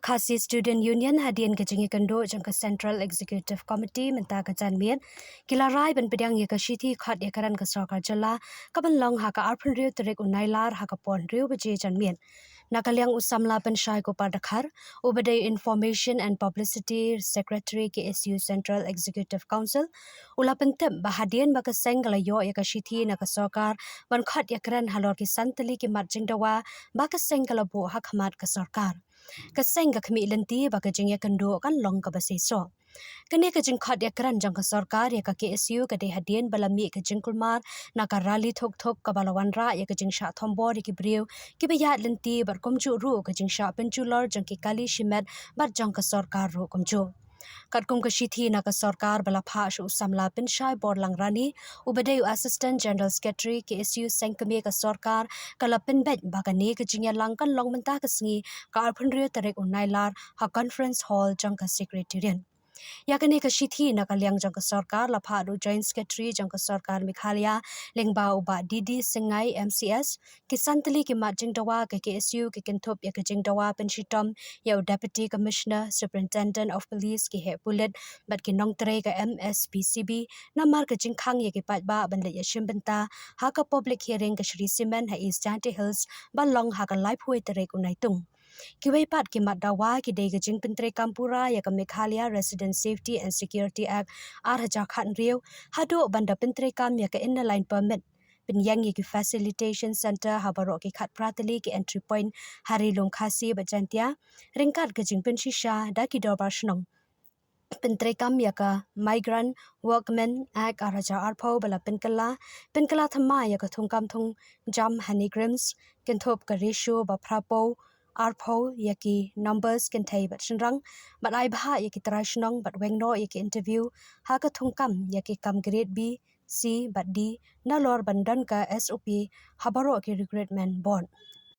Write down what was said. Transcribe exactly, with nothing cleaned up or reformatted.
Khasi Student Union hadien ka jingïakynduh jong ka Central Executive Committee mynta ka janmiet, ki la rai ban pdiang ïa ka shithi khot ïakren ka sorkar jylla ka ban long ha ka arphew hynriew tarik u Nailar ha ka por hynriew baje janmiet. Na ka liang u samla Pynshai Kupar Dkhar, uba dei Information and Publicity Secretary K S U Central Executive Council, u la pyntip ba hadien ba ka seng ka la ïoh ïa ka shithi na ka sorkar ban khot ïakren halor ki san tylli ki mat jingdawa ba ka seng ka la buh ha khmat ka sorkar, ka seng ka khmih lynti ba ka jingïakynduh kan long kaba seisoh. Kane ka jingkhot ïakren jong ka sorkar ïa ka K S U ka dei hadien ba la mih ka jingkulmar na ka rally thuk thuk kaba la wanrah ïa ka jingshah thombor ïa ki briew kiba ïaid lynti bad kumjuh ruh ka jingshah pynjulor jong ki kali shimet bad jong ka sorkar ruh kumjuh. Katkum ka shithi na ka sorkar ba la phah sha u samla Pynshai Borlang Rani, uba dei u Assistant General Secretary K S U seng kmie ka sorkar, ka la pynbeit ba kane ka jingïalang kan long mynta ka sngi ka arphew hynriew tarik u Nailar ha Conference Hall jong ka Secretariat. Ïa kane ka shithi na ka liang jong ka sorkar la phah da u Joint Secretary jong ka sorkar Meghalaya, lyngba u Bah D D Syngai M C S. Ki san tylli ki mat jingdawa ka K S U ki kynthup ïa ka jingdawa pynshitom ïa u Deputy Commissioner, Superintendent of Police, ki heh pulit bad ki nongtrei ka M S P C B namar ka jingkhang ïa ki paidbah ban leit ïashim bynta ha ka public hearing ka Shree Cement ha East Jaintia Hills ban long ha ka laiphew tarik u Naitung. Kiwei pat ki mat dawa ki dei ka jingpyntreikam pura ïa ka Meghalaya Resident Safety and Security Act ar hajar khathynriew, haduh ban da pyntreikam ïa ka Inner Line Permit, pynïeng ïa ki Facilitation Centre ha baroh ki khatphra tylli ki entry point ha Ri Lum Khasi bad Jaintia, ryngkat ka jingpynshisha da ki dorbar shnong, pyntreikam ïa ka Migrant Workmen Act ar hajar arphew ba la pynkylla, pynkylla thymmai ïa ka thungkam thung jam HoneyGRIHMS, kynthup ka ratio ba phraphew arphew ïa ki numbers kynthei bad shynrang, bad ai bhah ïa ki trai shnong bad weng noh ïa ki interview ha ka thungkam ïa ki kam grade B, C bad D, nalor ban don ka S O P ha baroh ki recruitment board.